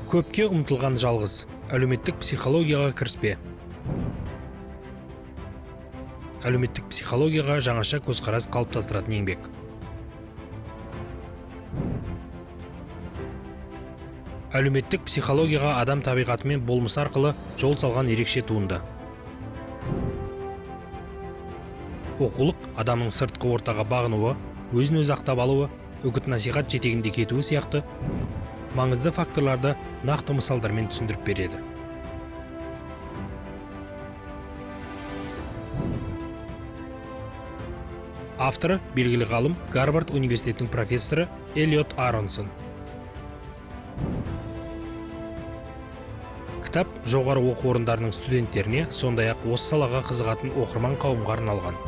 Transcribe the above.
Көпке ұмтылған жалғыз. Әлеуметтік психологияға кіріспе. Әлеуметтік психологияға жаңаша көзқарас қалыптастыратын еңбек. Әлеуметтік психологияға адам табиғаты мен болмысы арқылы жол салған ерекше туынды. Оқулық адамның сыртқы ортаға бағынуы, өзін өзі ақтап алуы, үгіт-насихат жетегінде кетуі сияқты маңызды факторларды нақты мысалдармен түсіндіріп береді. Авторы белгілі ғалым, Гарвард университетінің профессоры Эллиот Аронсон. Кітап жоғары оқу орындарының студенттеріне, сондай-ақ осы салаға қызығатын оқырман қауымға арналған.